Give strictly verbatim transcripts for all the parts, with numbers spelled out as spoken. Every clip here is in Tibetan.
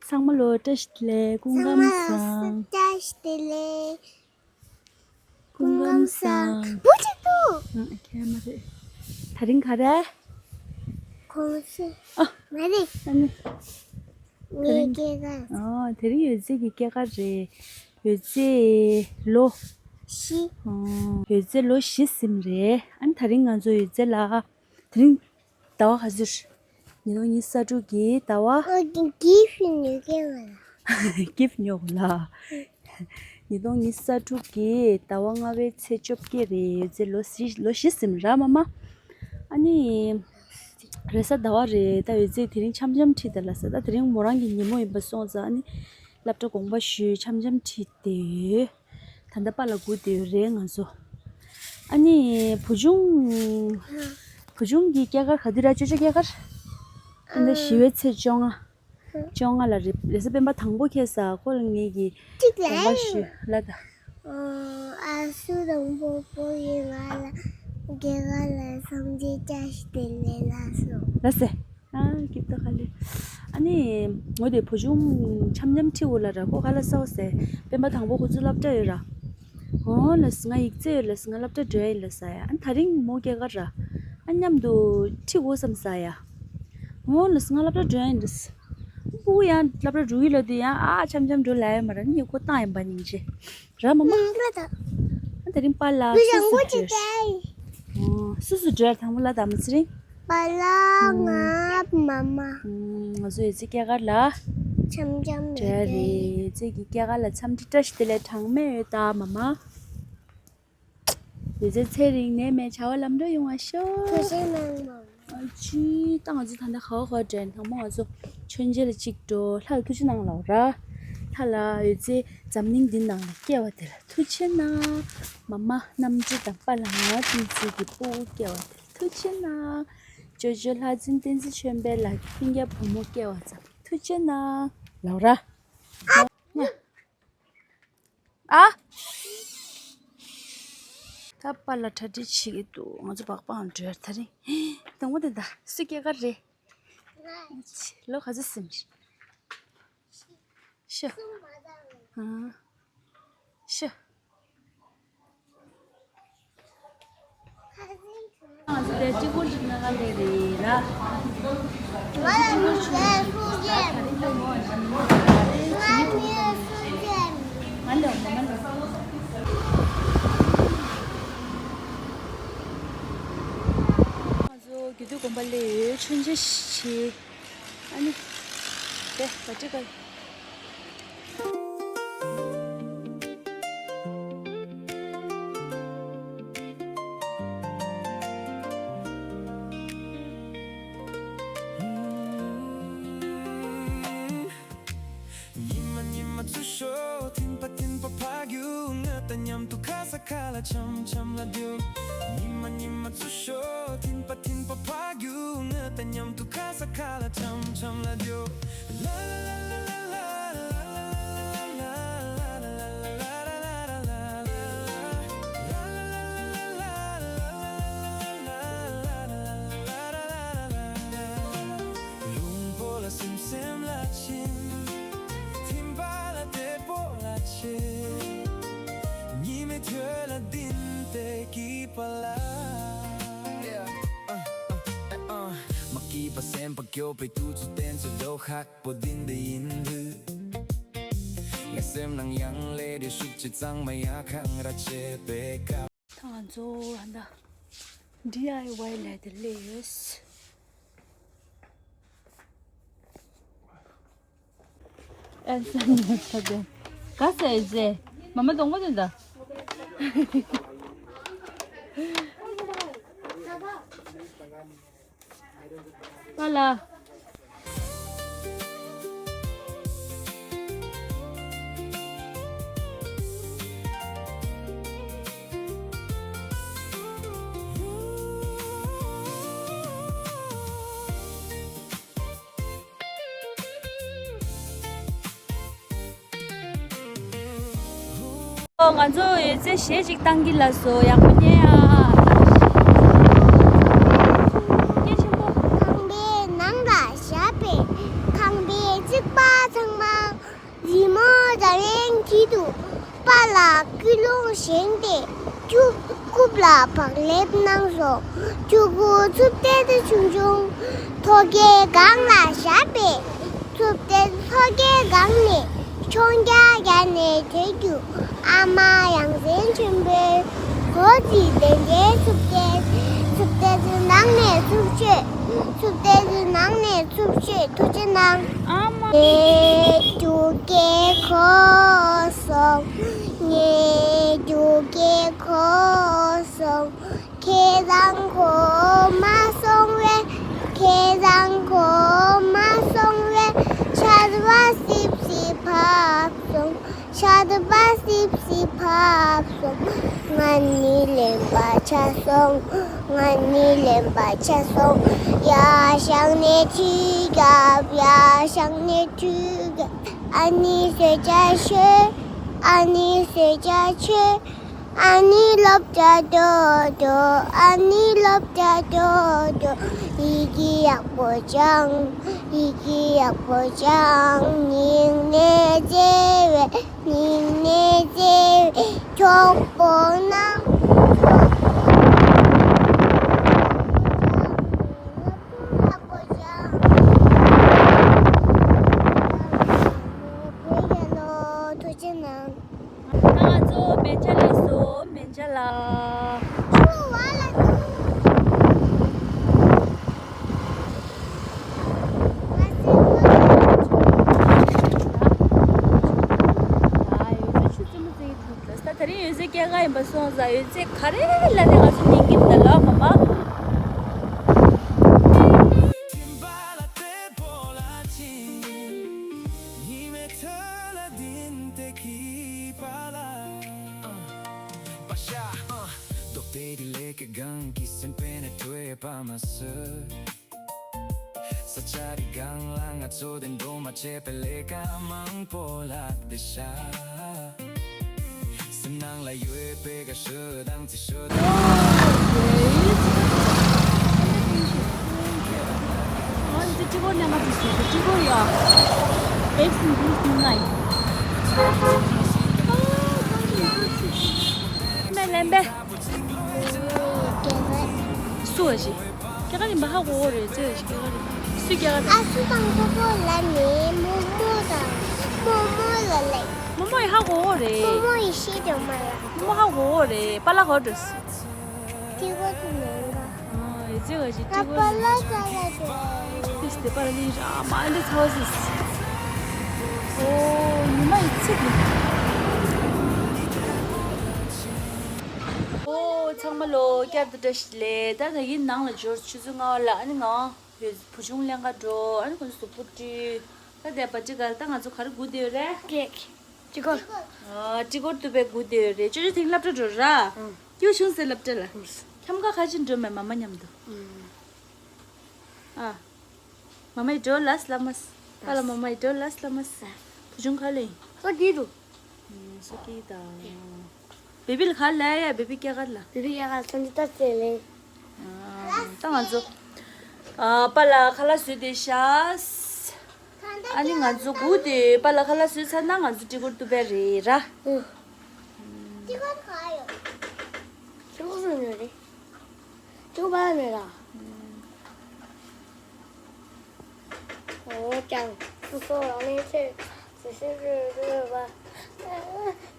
ཚང་མ་ལོ་བཀྲ་ཤིས་བདེ་ལེགས། སྐུ་ཁམས་བཟང་། བཀྲ་ཤིས་བདེ་ལེགས། སྐུ་ཁམས་བཟང་། བུ་གཅིག་ཏུ། ཨ། ཁྱད་མ་རེད། དེ་རིང་ག་རེ། གུང་སེང་། ཨ། མ་རེད། ཨ་ནི། ངའི་སྐྱེས་སྐར། ཨ། དེ་རིང་ཡོད་ཚད་ཀྱི་སྐྱེས་སྐར་རེད། ཡོད་ཚད་ལོ། བཞི། ཨ། ཡོད་ཚད་ལོ་བཞི་ཟིན་རེད། ཨ་ནི་དེ་རིང་ང་ཚོ་ཡོད་ཚད་ལ། དེ་རིང་ཟླ་བ་ག་ཚོད་རེད། ཉིས་སྟོང་ཉི་ཤུ་རྩ་དྲུག་གི་ཟླ་བ། ཨོ། འདི་གི་ཕྱི་ཉོ་གི་ཡོད་ལ། གི་ཕྱི་ཉོ་གི་ལ། ཉིས་སྟོང་ཉི་ཤུ་རྩ་དྲུག་གི་ཟླ་བ་ལྔ་པའི་ཚེས་བཅོ་བརྒྱད་རེད། ཡོད་ཚད་ལོ་བཞི། ལོ་བཞི་ཟིན་ར་མ་མ། ཨ་ནི། རེས་གཟའ་ཟླ་བ་རེད། ད་ཡོད་ཚད་དེ་རིང་འཆམ་འཆམ་ཁྲིད་དེ་ལ་ས། ད་དེ་རིང་མོ་རང་གི་ཉིན་མོ་ཡིན་པ་སོང་ཙང་ཨ་ནི། སློབ་གྲྭ་དགོངས་པ་ཞུས། འཆམ་འཆམ་ཁྲིད་དེ་ཡོད། ད་ལྟ་པཱ་ལགས་སྒུག་བསྡད་ཡོད་རེད་ང་ཚོ། ཨ་ནི་བུ་ཆུང་། བུ་ཆུང་གི་སྐྱེས་སྐར་ག་དུས་ར། ཅོ་ཅོ་སྐྱེས་སྐར། ཨ་ནི་བཞི་པའི་ཚེས་བཅོ་ལྔ། བཅོ་ལྔ་ལ་རེད། རེས་གཟའ་སྤེན་པ་དང་པོ་ཁེལ་ས། ཁོ་ལ་ངེད་ཀྱིས་གཅིག་ལ་དགོངས་པ་ཞུས་ལ་ད། ཨ་སུ་དང་པོ་པོ་ཡིན་ང་ལ་སྐྱེས་སྐར་ལ་འཚམས་འདྲི་བཀྲ་ཤིས་བདེ་ལེགས་ལ་སོ། ལ་སེ། ཨ་སྐྱིད་པོ་ག་ལེ། ཨ་ནི། ངོ་དེ་བུ་ཆུང་འཆམ་འཆམ་ཁྲིད་འོ་ལ་ར། ཁོ་ག་ལ་ས་འོ་སེ། སྤེན་པ་དང་པོ་ཁོ་ཚོ་སློབ་གྲྭ་ཡོད་ར། འོ་ལ་སི་ང་ཡིག་ཚད་ཡོད་ལ་སི། ང་སློབ་གྲྭ་འགྲོ་ཡ་ཡིན་ལ་ས་ཡ། ཨ་ད་རིང་མོ་སྐྱེས་སྐར་ར། ཨ་མཉམ་དུ་ཁྲིད་འོ་བསམ་ས་ཡ། འོ་ལ་སི་ང་སློབ་གྲྭ་འགྲོ་ཡ་ཡིན་ལ་ས། སྤུ་གུ་ཡང་སློབ་གྲྭ་འགྲོ་གི་ལ་དུས་ཡང་ཨ་འཆམ་འཆམ་འགྲོ་ལ་ཡ་མ་ར། ནི་ཁོ་བཏང་ཡིན་པ་ཉིན་ཅེ། ར་མ་མ། ཨ་དེ་རིང་པཱ་ལགས་སུ་སུ་བྲོས། ཨོ་སུ་སུ་བྲོས་དང་པོ་ལ་ད་མ་ཚེ་རིང་། པཱ་ལགས་ང་མ་མ། ང་ཚོ་ཡོད་ཚད་སྐྱེས་སྐར་ལ། འཆམ་འཆམ་བྲོས་རེད། ཡོད་ཚད་ཀྱི་སྐྱེས་སྐར་ལ་འཚམས་འདྲི་བཀྲ་ཤིས་བདེ་ལེགས་གྲངས་མེད་ཡོད་ད་མ་མ། ཡོད་ཚད་ཚེ་རིང་ནད་མེད་བྱ་བ་ལམ་འགྲོ་ཡོང་བ་ཤོག་ཐུགས་རྗེ་གནང་མ་མ། ཨ་ཅི་ད་ང་ཚོ་ད་ལྟ་ག་བ་ག་བ་འགྲོ་ཡིན། དང་པོ་ང་ཚོ་མཆོད་མཇལ་ལ་གཅིག་འགྲོ། ལྷ་ལ་ཐུགས་རྗེ་གནང་ལབ་ར། ལྷ་ལ་ཡོད་ཚད་འཛམ་གླིང་འདི་ནང་ལ་སྐྱེ་བ་དེ་ལ་ཐུགས་རྗེ་གནང་། མ་མ་རྣམ་འདྲེན་དང་པཱ་ལགས་ང་བསྟན་འཛིན་གྱི་སྤུ་གུ་སྐྱེ་བ་དེ་ལ་ཐུགས་རྗེ་གནང་། ཅོ་ཅོ་ལྷ་འཛིན་བསྟན་འཛིན་ཆོས་འཕེལ་ལགས་ཀྱི་སྤུན་ཀྱག་བུ་མོ་སྐྱེ་བ་ཙམ་ཐུགས་རྗེ་གནང་ལབ་ར། ཨ། ད་པཱ་ལགས་གྲ་སྒྲིག་བྱེད་ཀྱི་འདུག་ང་ཚོ་སྦག་སྦག་འགྲོ་ཡ་ད་རིང་། དང་པོ་དེ་ད་སུ་སྐྱེས་སྐར་རེད། ལོ་ག་ཚོད་ཟིན་རེད། ཤོ། ཨ། ཤོ། ང་ཚོ་དེ་གཅིག་པོ་ཞིག་ན་ག་ལེ་རེད་ར། ང་ལ་མ་ལ། ང་ཚོ་དགེ་འདུན་དགོན་པ་སླེབས་ཡོད། མཆོད་མཇལ་བྱེད། ཨ་ནི། དེ་ག་ཅི་ག་ཉི་མ་ཉི་མ་འཚུབ་ཤོག་ཐིམ་པ་ཐིམ་པ་ཕར་རྒྱུག་ང་དང་མཉམ་དུ་ཁ་ས་ཁ་ལ་འཆམ་འཆམ་ལ་རྒྱུག་ཉི་མ་ཉི་མ་འཚུབ་ཤོག་ཐིམ་པ་ཐིམ་པ་ཕར་རྒྱུག་ང་དང་མཉམ་དུ་ཁ་ས་ཁ་ལ་འཆམ་འཆམ་ལ་རྒྱུག་ལུང་པོ་ལ་སིམ་སིམ་ལ་ཕྱིན། ཐིམ་པ་ལ་དེ་པོ་ལ་ཆེ། ཉི་མའི་ཐོད་ལ་ལྡིང་སྟེ་སྐྱིད་པ་ལ། མ་སྐྱིད་པ་སེམས་པ་སྐྱོ་བའི་དུས་ཚོད་དེ་ཚོ་ལོ་ཁག་པོ་འདི་འདི་ཡིན་དུས། ངའི་སེམས་ནང་ཡང་ལས་དེ་ཤུགས་ཆེ་གཙང་མ་ཡ་ཁང་ར་བྱེད་པའི་སྐབས། ད་ང་ཚོ་ད་ལྟ་ཌི་ཨའི་ཝའི་ལས་དེ་སླེབས་ཡོད། ཨེ་ས་ནི་ས་དེ་ག་ས་ཨེ་ཟེ་མ་མ་གཏོང་གོ་དེ་འདྲ། པཱ་ལགས། ང་ཚོ་ཡོད་ཚད་གཞས་ཅིག་བཏང་གི་ལ་སོ། ཡག་པོ་ཉན་ཨ། སྐད་ཆེན་པོ། ཁང་པའི་ནང་ལ་བཞག་པའི་ཁང་པའི་རྩིག་པ་ཚང་མ་ ད་ལན་གྱི་དུ་པ་ལ་ཀུན་སློང་བཞེངས་ཏེ་ཆུ་རྐུབ་ལ་བག་ལེབ་གནང་སོང་། ཆུ་ཁུ་འཚུབ་ཏེ་ཆུང་ཆུང་ཐོག་ཁའི་སྒང་ལ་བཞག་པས། འཚུབ་ཏེ་ཐོག་ཁའི་སྒང་ནས་མཆོང་རྒྱག་རྒྱག་ནས་བྲོས་རྒྱུ། ཨ་མ་ཡང་སེང་ཆེན་པོའི་གོ་ཅི་དེ་འདྲའི་འཚུབ་ཏེ། འཚུབ་ཏེ་ནང་ནས་འཚུབ་ཤོས། འཚུབ་ཏེ་ནང་ནས་འཚུབ་ཤོས་ཐུགས་རྗེ་གནང་། ཨ་མ། ངའི་རྒྱུག་ཀྱི་གོ་སོང་། ངའི་རྒྱུག་ཀྱི་གོ་སོང་། ཁྱེད་རང་གོ་མ་སོང་བས། ཁྱེད་རང་གོ་མ་སོང་བས། ཆར་པ་སིབ་སིབ་བབས་སོང་། ཆར་པ་སིབ་སིབ་བབས་སོང་། ང་ནི་གླེན་པ་ཆགས་སོང་། ང་ནི་གླེན་པ་ཆགས་སོང་། ཡར་བཞེངས་ནས་ཁྲུས་བརྒྱབ། ཡར་བཞེངས་ནས་ཁྲུས་བརྒྱབ། ཨ་ནི་གསོལ་ཇ་མཆོད། ཨ་ནི་གསོལ་ཇ་མཆོད། ཨ་ནི་སློབ་གྲྭ་འགྲོ་འགྲོ། ཨ་ནི་སློབ་གྲྭ་འགྲོ་འགྲོ། ཡི་གེ་ཡག་པོ་སྦྱང་། ཡི་གེ་ཡག་པོ་སྦྱང་། སྙིང་ནས་བརྩེ་བའི། སྙིང་ནས་བརྩེ་བའི་གྲོགས་པོ་རྣམས། ཡག་པོ་སྦྱང་། བོད་རྒྱལ་ལོ། ཐུགས་རྗེ་གནང་། ད་ང་ཚོ་མན་ཇ་སླེབས་སོང་། མན་ཇ་ལ། ཆུ་བ་ལ་ཆུ། ད་ཡོད་ཚད་ཆུ་རྩེད་མོ་རྩེ་གི་འདུག་ད་ད་རིང་ཡོད་ཚད་སྐྱེལ་ག་ཡིན་པ་སོང་ཙང་ཡོད་ཚད་ག་རེ་ལ་ནས་ང་ཚོ་ཉན་གི་འདུག་ལ་མ་མ། སུ་བ་ཞིག་སྐྱེ་རྒ་རིམ་པ་ཧ་གོ་གོ་རེད། ཙེ་བ་ཞིག་སྐྱེ་རྒ་རིམ་པ་སུ་སྐྱེ་རྒ་རིམ་པ། ཨ་སུ་དང་ཁོ་ཁོ་ལ་ནི་རྨོ་མོ་དང་རྨོ་མོ་ལ་ལེགས། རྨོ་མོ་ཡི་ཧ་གོ་གོ་རེད། རྨོ་མོ་ཡི་ཤེས་དོ་མ་ལ། རྨོ་མོ་ཧ་གོ་གོ་རེད། པཱ་ལགས་ག་པར་འགྲོ་སོང་། ཏི་ཀོ་ཏི་ནང་ག་ཨ་ཡི་ཙེ་བ་ཞིག་ཏི་ཀོ་པཱ་ལགས་ལ་ལེགས། ཏི་སྟེ་པཱ་ལགས་ལ་ལེགས་ར་མ་འདི་ཚ་བ་སི། ཨོ་ཉི་མ་ཡི་ཚིག་གི་ཨོ་ཚང་མ་ལོ་བསྐྱར་དུ་བཀྲ་ཤིས་བདེ་ལེགས། ད་ད་ཡིན་ནང་ལ་འབྱོར། ཆུ་ཚོད་ལྔ་པ་ལ། ཨ་ནི་ང་བུ་ཆུང་ལེན་ག་འགྲོ། ཨ་ནི་ཁོ་ཚོ་གཟུགས་པོ་བཀྲུས། ད་དེ་བ་ཅི་ག་ད་ང་ཚོ་ག་རེ་སྒུག་བསྡད་ཡོད་རེད། ཀེག་ཀྲི་ཀོར། ཨ་ཀྲི་ཀོར་གཏུབ་པའི་སྒུག་བསྡད་ཡོད་རེད། ཅོ་ཅོ་དེང་སློབ་གྲྭ་འགྲོ་ར། ཨང་། སྐྱིད་པོ་བྱུང་ཟེར་སློབ་གྲྭ་ལ། ཨང་། འཁྱམ་ག་ཁ་ཅིག་འགྲོ་མེད་མ་མ་མཉམ་དུ། ཨང་། ཨ། མ་མ་ཡི་འགྲོ་ལ་སླ་མ་སི། པཱ་ལགས་མ་མ་ཡི་འགྲོ་ལ་སླ་མ་སི། བུ་ཆུང་ག་ལེ་ཡིན། སོ་སྐྱིད་འདུག་ཨུམ། སོ་སྐྱིད་དང་། བེ་བི་ལ་ག་ལ་ཡ། བེ་བི་སྐྱེ་ག་ལ། བེ་བི་སྐྱེ་ག་ལ་སོ་འདི་ལྟ་ཚེ་ལེ། ཨ། ད་ང་ཚོ། ཨ། པཱ་ལགས་ཁ་ལག་བཟོས་བསྡད་ཤག་ཨ་ནི་ང་ཚོ་སྒུག་བསྡད་ཡོད། པཱ་ལགས་ཁ་ལག་བཟོས་ཚར་ན་ང་ཚོ་ཀྲི་ཀོར་གཏུབ་པ་རེད་ར། ཨུ། ཀྲི་ཀོར་ག་ཡོད། ཀྲི་ཀོར་བཟོས་ནི་རེད། ཅོ་བ་ནི་ར། ཨོ་ཀྱང་ཁུ་སོ་རང་ནི་ཆེ་སི་སི་རུ་རུ་བ་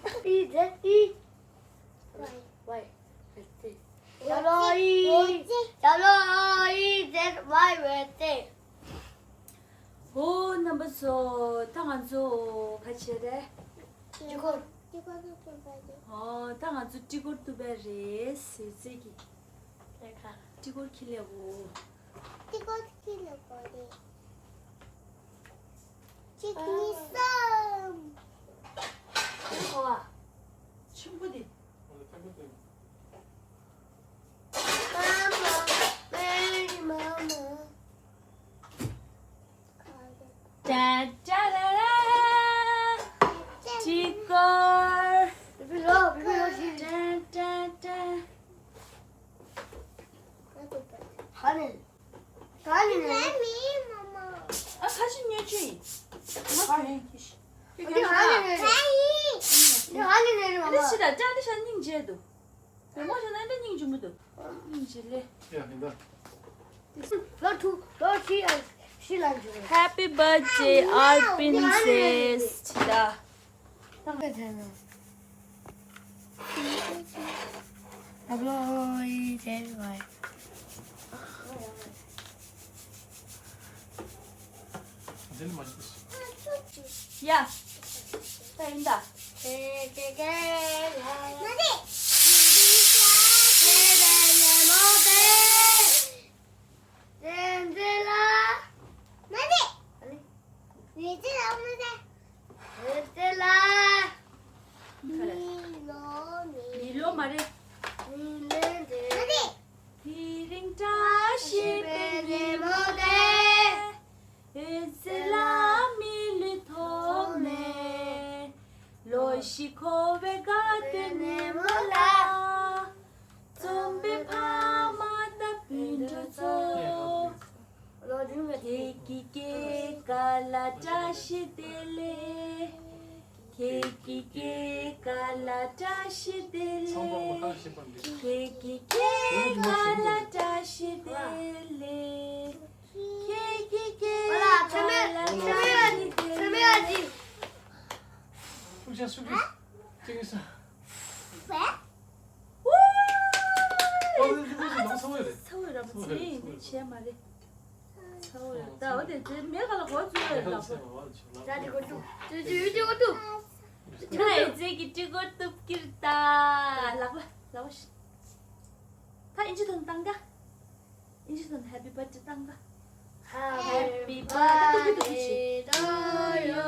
ཨི་ཛེ་ཨི་ཝའི་ཝའི་ཛེ་ཡ་ལོ་ཨི་ཡ་ལོ་ཨི་ཛེ་ཝའི་ཝའི་ཛེ། ཨོ་རྣམ་པ་ཚོ། ད་ང་ཚོ་ག་བྱེད་རེད། ཀྲི་ཀོར། ཨོ་ད་ང་ཚོ་ཀྲི་ཀོར་གཏུབ་པ་རེད་ཟེར་ཚེ་གི། ཀྲི་ཀོར་ཁྱི་ལས་གོ། ཀྲི་ཀོར་ཁྱི་ལས་གོ་རེད། གཅིག་གཉིས་གསུམ། ཆེན་པོ་འདི། Mama, baby mama. ཏན་ཏན་ར་ར། ཀྲི་ཀོར། ཏན་ཏན་ཏན། ཧ་ནི། ཧ་ནི་ནི། ཨ་ཁ་ཅིག་ཉོས་ཆུ་ཡིན། ང་གོན་གྱིས། འདི་ཧ་ལས་རེད། འདི་ཧ་ལས་རེད་རེད་མ། ཨ་ནི་ཤི་ད་ཅང་འདི་ཤ་སྙིང་རྗེ་འདུག་བུ་མོ་ཤ་ན་འདི་སྙིང་རྗེ་མི་འདུག་སྙིང་རྗེ་ལེ། ཡ་ཡིན་ད། ལོ་དྲུག་ལོ་བཞི་ཡང་ཤི་ལ་འཇུག Happy birthday our princess ཅི་ད། ཡ། ད་ཡིན་ད། རེད་ཟེར་ལ། མི་ལོ་མ་རེད། དེ་རིང་བཀྲ་ཤིས་པའི་ཉིན་མོ་དེ། འོད་ཟེར་ལ་མི་ལུས་ཐོབ་ནས། ལོ་བཞི་འཁོར་བའི་དགའ་སྟོན་ཉིན་མོ་ལ། འཛོམས་པའི་ཕ་མ་དང་སྤུན་གྲོགས་ཚོ། ཁྱེད་ཀྱི་སྐྱེས་སྐར་ལ་བཀྲ་ཤིས་བདེ་ལེགས། ཁྱེད་ཀྱི་སྐྱེས་སྐར་ལ་བཀྲ་ཤིས་བདེ་ལེགས། ཁྱེད་ཀྱི་སྐྱེས་སྐར་ལ་བཀྲ་ཤིས་བདེ་ལེགས། ཁྱེད་ཀྱི་སྐྱེས་སྐར་ལ་བཀྲ་ཤིས་བདེ་ལེགས། ཨོ་ལེ་ལེ་ལེ་ལེ་ཚ་བོ་ཡོད་རེད། ཚ་བོ་ཡོད་ར་མ་ཚེ་རིང་ཡིན་ནི་བྱས་མ་རེད། ཚ་བོ་ཡོད་ད་འོ་དེ་དེ་མེ་ཁ་ལ་གོ་ཚོད་ཡོད་ལགས་པ། ད་དེ་གོ་ཏུ་ཏུ་ཏུ་ཏུ་གོ་ཏུ། ད་ཨེ་ཙེ་གི་ཏི་གོ་ཏུབ་ཀིར་ད། ལགས་པ་ལགས་པ་ཤི། ད་ཨིན་ཇི་དོན་བཏང་ག་ཨིན་ཇི་དོན་Happy birthday བཏང་ག Happy birthday to you.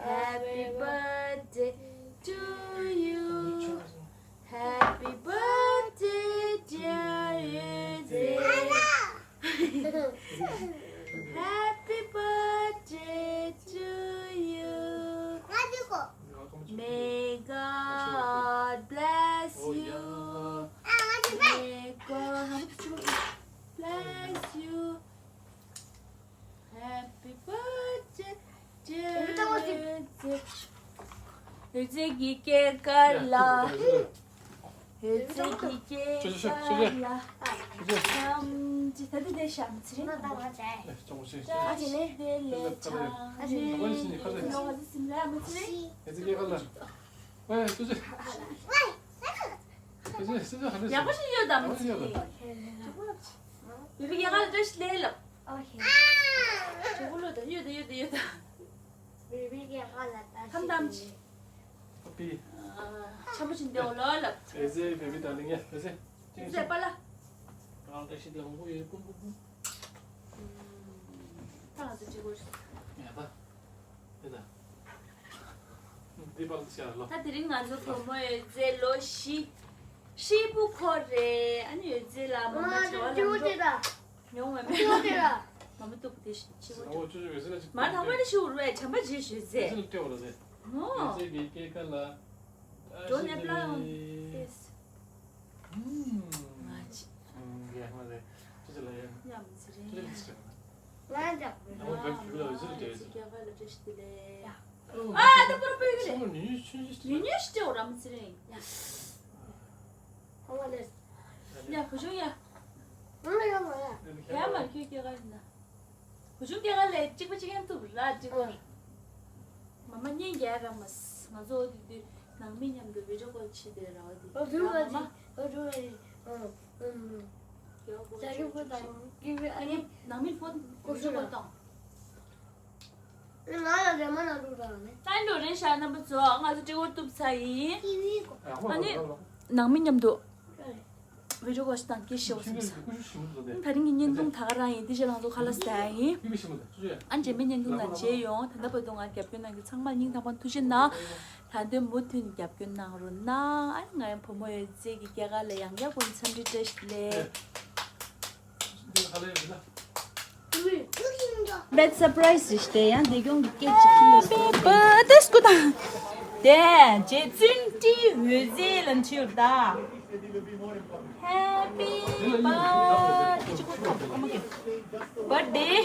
Happy birthday to you. Happy birthday, dear Yuze. Happy birthday to you. May God bless you. May God bless you. Happy birthday, dear Yuze. ཡོད་ཚད་ཀྱི་སྐྱེས་སྐར་ལ། ཡོད་ཚད་ཀྱི་སྐྱེས་སྐར་ལ། བྱམས་ཅི་ད་དེ་དེ་བྱམས་ཚེ་རིང་དང་པོ་བྱས། བཀྲ་ཤིས་བདེ་ལེགས་བྱམས་ཅི་ལོ་ག་ཚོད་སིམ་ལ་མི་ཚེ་རིང་། ཡོད་ཚད་ཀྱི་སྐྱེས་སྐར་ལ། ཨེ་ཅོ་ཅོ། ཅོ་ཅོ་ཅོ་ཅོ་ཧ་ལས་ཡག་པོ་ཞིག་ཡོད་དམ་ཡག་པོ་ཞིག་ཡོད་དམ། ཡོད་པ་ཡག་པོ་ལབ་ཅིག་ཡོད་པའི་ཡག་ག་ལ་བཀྲ་ཤིས་བདེ་ལེགས་ལབ། ཨོ་ཁེ། ཇོ་བོ་ལོ་དང་ཡོད་དང་ཡོད་དང་ཡོད་དང་། བེ་བི་གི་ཧ་ལ་ད་ཁམ་དམ་ཅི། པ་པི། ཆམ་པོ་ཅིག་འདེའོ་ལོ་ལབ། ཨེ་ཟེ་བེ་བི་ད་ལིང་ཡ་ཨེ་ཟེ། ཨེ་ཟེ་པ་ལ། རང་བཀྲ་ཤིས་ལ་མང་པོ་ཡོད་ཀུན་ཀུན་ཀུན། ད་ང་ཚོ་གཅིག་པོ་རེད། ཡ་ད། དེ་ད། འདི་པར་ཤར་ལོ། ད་དེ་རིང་ང་ཚོ་བུ་མོ་ཡོད་ཚད་ལོ་བཞི། ཧྲིལ་པོ་འཁོར་རེད། ཨ་ནི་ཡོད་ཚད་ལ་མ་མ་བྱ་བ་ལམ་འགྲོ། མྱོང་བ་མེད། མ་མ་ཏོག་པོ་དེ་ཤི་བ་ཅིག་མ་ཐང་པ་ནི་ཤི་བ་རུ་བས་བྱམས་པ་རྗེས་ཤོད་ཚེ། ངོ་། འགྲོ་ནས་པླ་ཡོང་ཏེས། ང་ཅི། ཡ་མ་རེད། ཅི་ཅི་ལ་ཡ། ཡ་མ་ཚེ་རིང་། ང་འདྲ། ང་ཅི་རྒྱ་གར་ལ་བཀྲ་ཤིས་བདེ་ལེགས། ཨ་ད་པུར་པུར་གི་རེད། ཉུ་ཉུ་ཤི་ཅེ་འོ་ར་མ་ཚེ་རིང་། ཧ་མ་ལེ། ཡ་བུ་ཆུང་ཡ། ང་ཡ་མ་ཡ། ཡ་མ་ཁྱོད་སྐྱེ་ག་ཡིན་ན། བུ་ཆུང་སྐྱེ་ག་ལས་གཅིག་པ་གཅིག་ཡང་ཐུབ་ར་གཅིག་པ། མ་མ་གཉེན་རྒྱག་ར་མ་ང་ཚོ་འོ་དེ་དུས་ནང་མི་མཉམ་དུ་བི་ཌིའོ་ཀོལ་བྱེད་དེ་ར་བ་དེ། ཨོ་དུ་མ་མ་ཅི་ཨོ་དུ་མ་ཅི་ཨོ་ཨོ། ཡ་གོ་ཅི་གོ་དང་ཀི་ཝི་ཨ་ནི་ནང་མི་ཕོན་བི་ཌིའོ་ཀོལ་དང་། ང་ལ་རེ་མ་ན་རུ་ར་ནི། ད་འགྲོ་རེ་ཤ་རྣམ་པ་ཚོ་ང་ཚོ་ཀྲི་ཝར་གཏུབ་ཚར་ཡིན། ཨ་ནི་ནང་མི་མཉམ་དུ་བི་ཌིའོ་ཀོལ་ཞིག་དང་སྐད་ཤེས་བ་སོང་ས། ད་རིང་གི་བརྙན་ཐུང་ད་ག་རང་ཡིན། དེ་རྗེས་ལང་ཚོ་ཁ་ལག་ཟ་ཡིན། ཨ་རྗེས་མའི་བརྙན་ཐུང་ནང་མཇལ་ཡོང་། ད་ལྟ་བར་དུ་ང་རྒྱབ་སྐྱོར་གནང་མཁན་ཚང་མར་སྙིང་ཐག་པ་ནས་ཐུགས་རྗེ་གནང་། ད་དུང་མུ་མཐུད་ནས་རྒྱབ་སྐྱོར་གནང་རོགས་གནང་། ཨ་ནི་ང་རང་བུ་མོ་ཡོད་ཚད་ཀྱི་སྐྱེས་སྐར་ལ་ཡང་བསྐྱར་སྐུ་མཁྱེན་འཚམས་འདྲི་བཀྲ་ཤིས་བདེ་ལེགས། བེད་སར་པ་རའི་སི་ཞིག་སྟེ་ཡང་འདི་གྱོང་གི་སྐད་ཅིག་ཁུ་ལོ་སོ། བེད་སྐུ་དང་། དེ་རྗེ་བཙུན་ཏི་འོད་ཟེར་ལ་འཁྲི་ཡོད་ད། Happy birthday.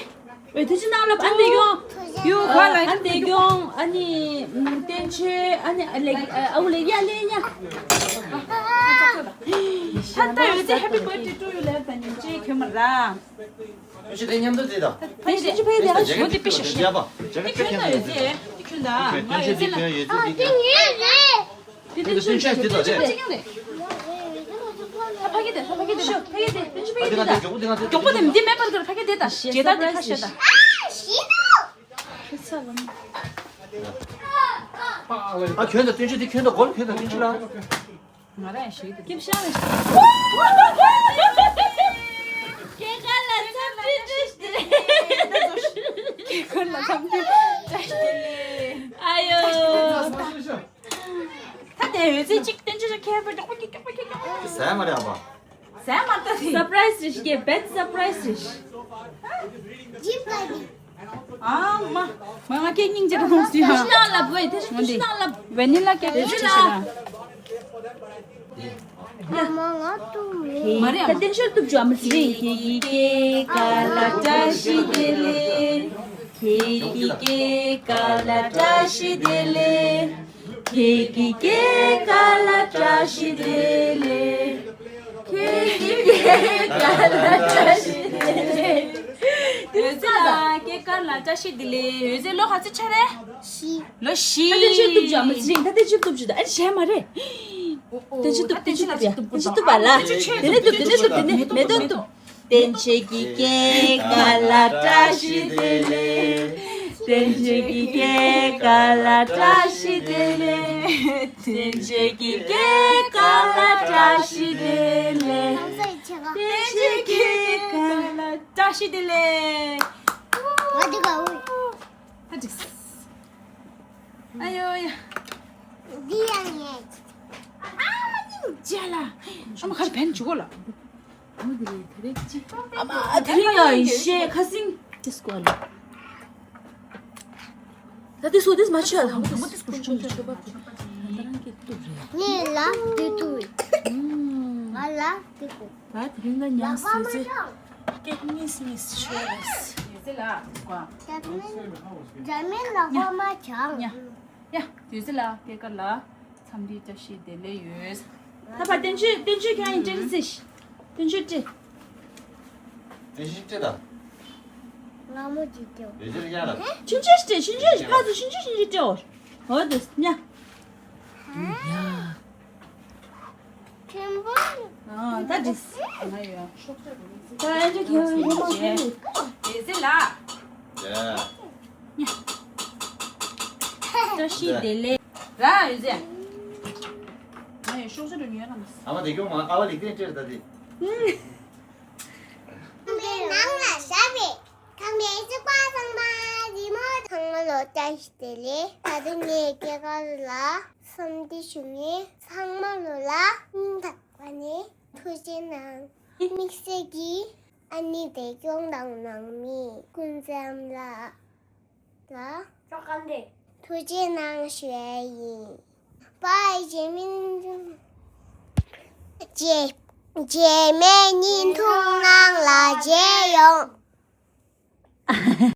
བོད་དུ་ཅི་ནང་ལ་ཨ་འདི་ཡོང་། ཡོ་ག་ལ་ཨ་འདི་ཡོང་ཨ་ནི་བསྟན་ཆོས་ཨ་ནི་ལེགས་ཨ་འུ་ལེགས་ཡ་ལེ་ཡ། ད་ད་ཡོད་ཚེ་happy birthday to you ལབ་ད་ཉིན་ཅེ་ཁྱོད་མ་ར། ཁྱོད་ཚོ་དེ་མཉམ་དུ་བརྩིས་དང་། ཕ་ཡི་ཅི་ཕ་ཡི་དེ་ཨ་ཞོ་དེ་པི་ཤ་ཤ། ཡ་པ། དེ་ཁྱོད་ན་ཡོད་ཚེ་དེ་ཁྱོད་ན་ང་ཡོད་ཚེ་ལ། ཨ་དེ་ངའི་རེད། དེ་དེ་ཤོད་དེ་དེ་དེ་ཅི་ཡང་རེད། ཕ་གི་དེ་ཕ་གི་དེ་ཤོད་ཕ་གི་དེ་དེ་ཕ་གི་དེ་ད་མགྱོགས་པོ་དེ་མི་འདི་མེད་པར་དེ་ཕ་གི་དེ་ད་ཇེ་ད་དེ་ཁ་ཤ་ད། ཨ་ཁྱོད་ད་སྟོན་ཆོས་དེ་ཁྱོད་ད་གོ་ལ་ཁྱོད་ད་སྟོན་ཆོས་ལ། ང་རང་ཞིག་ཏུ་སྐྱིབས་ཤང་ལ་ཞིག་སྐྱེས་སྐར་ལ་འཚམས་འདྲི་བཀྲ་ཤིས་བདེ་ལེགས། སྐྱེས་སྐར་ལ་འཚམས་འདྲི་བཀྲ་ཤིས་བདེ་ལེགས། ཨ་ཡོ། ད་དེ་འོད་ཟེར་གཅིག་སྟོན་ཆོས་ཁྱེད་པར་མགྱོགས་པོ་མགྱོགས་པོ་མགྱོགས་པོ་མགྱོགས་པོ། ཟ་མ་རེད་ཨ་ཕ། ཟ་མ་ད་དེ་surprise རེད་ཤི་ཀྱེ་bad surprise རེད་ཤི། ཨ་མ། མ་ང་སྐད་སྙིང་རྗེ་རུ་ལོངས་སུ་ཡ། ཤི་ནང་ལ་བོད་དེ་ཤི་ནང་ལ། vanilla cake དེ་ཤི་ལ། མ་ང་ཏུ་མེད། མ་རེད་ཨ་མ། ད་བསྟན་ཆོས་གཏུབ་ཅོ་ཨ་མ་ཟི་རེད། ཁྱེད་ཀྱི་སྐྱེས་སྐར་ལ་བཀྲ་ཤིས་བདེ་ལེགས། ཁྱེད་ཀྱི་སྐྱེས་སྐར་ལ་བཀྲ་ཤིས་བདེ་ལེགས། ཁྱེད་ཀྱི་སྐྱེས་སྐར་ལ་བཀྲ་ཤིས་བདེ་ལེགས། ཁྱེད་ཀྱི་སྐྱེས་སྐར་ལ་བཀྲ་ཤིས་བདེ་ལེགས། འོད་ཟེར་ལགས་སྐྱེས་སྐར་ལ་བཀྲ་ཤིས་བདེ་ལེགས། འོད་ཟེར་ལོ་ག་ཚོད་ཆགས་རེད། བཞི། ལོ་བཞི། ད་དེ་ཅི་གཏུབ་ཅོ་ཨ་མ་ཟི་རེད། ད་དེ་ཅི་གཏུབ་ཅོ་ད་ཨ་ནི་བྱས་མ་རེད། དེ་ཅི་གཏུབ་དེ་ཅི་གཏུབ་ཡ་དེ་ཅི་གཏུབ་པ་ལ། དེ་ནས་གཏུབ་དེ་ནས་གཏུབ་དེ་ནས་མེ་ཏོག་གཏུབ། བསྟན་ཆོས་ཀྱི་སྐྱེས་སྐར་ལ་བཀྲ་ཤིས་བདེ་ལེགས། བསྟན་ཆོས་ཀྱི་སྐྱེས་སྐར་ལ་བཀྲ་ཤིས་བདེ་ལེགས། བསྟན་ཆོས་ཀྱི་སྐྱེས་སྐར་ལ་བཀྲ་ཤིས་བདེ་ལེགས། བསྟན་ཆོས་ཀྱི་སྐྱེས་སྐར་ལ་བཀྲ་ཤིས་བདེ་ལེགས། ང་འདི་ག་འོ། ད་འགྲིག་ཨ་ཡོ་ཡ། འདི་ཡང་ཡས། ཨ་མ་སྙིང་རྗེ་ལ། ཨ་མ་ཁར་བན་འཇུག་གོ་ལ། ཨ་མ་དེ་རིང་ཡ་ཡིན་ཤེས་ཁ་སིང་། ཏིས་ཀོ་ལ། ད་ཏིས་ཀོ་ཏིས་མ་ཆོད་ལ། ཏིས་ཀོ་ཏིས་ཀོ་ཤོང་ཆོད་པ། ང་རང་གི་ཏུ་རེད། ངས་ལ་ཏི་ཏུ་རེད། ང་ལ་ཏི་ཀོ། ད་དེ་རིང་ལ་ཉང་སི་ཙི་ཀེག་མིས་མིས་ཆོས་རེད། ཡོད་ཟེར་ལ་ཀོ། ཇ་མིན་ཇ་མིན་ལ་ཀོ་མ་ཆང་། ཡ། ཡ། དུས་ཚོད་ལ་སྐྱེས་སྐར་ལ་འཚམས་འདྲི་བཀྲ་ཤིས་བདེ་ལེགས་ཡོད། ད་བར་བསྟན་ཆོས་བསྟན་ཆོས་ཁྱོད་ཡིན་སྤྲད་ཟེར། བསྟན་ཆོས་སྤྲད། བསྟན་ཆོས་སྤྲད་ད། ང་མོ་ཅིག་སྤྲད། བསྟན་ཆོས་སྤྲད་ཡ་ལ། ཆུན་ཆོས་སྤྲད་ཆུན་ཆོས་ཕ་ཚོ་ཆུན་ཆོས་ཆུན་ཆོས་སྤྲད་འོ། འོ་དེ་ཉ། ཡ། ཁྱེད་པོ། ཨ་ད་འགྲིག་ང་ཡོད། ད་ཨེ་འདྲ་ཁྱེད་ཡོད་མ་ཁྱེད་ཡོད། དེ་ཟེར་ལ། ཡ། བཀྲ་ཤིས་བདེ་ལེགས། ར་ཡོད་ཟེར། ང་ཡོད་ཤོག་ཆ་རུ་ཉོས་ན་མ། ཨ་མ་དེ་སྐྱོང་མ་ཨ་བ་ལི་ཏན་སྤྲེར་ད་དེ། ཁང་པའི་ནང་ལ་བཞག་པའི། ཁང་པའི་རྩིག་པ་ཚང་མ་རི་མོ་ཚང་མ་ལོ་བཀྲ་ཤིས་བདེ་ལེགས། ད་དུང་ངའི་སྐྱེས་སྐར་ལ་འཚམས་འདྲི་ཞུ་མཁན་ཚང་མ་ལོ་ལ་སྙིང་ཐག་པ་ནས་ཐུགས་རྗེ་གནང་། དམིགས་བསལ་གྱིས་ཨ་ནེ་བདེ་སྐྱོང་དང་ནང་མི་ཀུན་བཟང་ལགས་ལ་ཐུགས་རྗེ་གནང་ཞུ་ཡས་ཡིན། བའི་རྗེས་མིན་རྗེས་རྗེས་མའི་བརྙན་ཐུང་ནང་ལ་མཇལ་ཡོང་།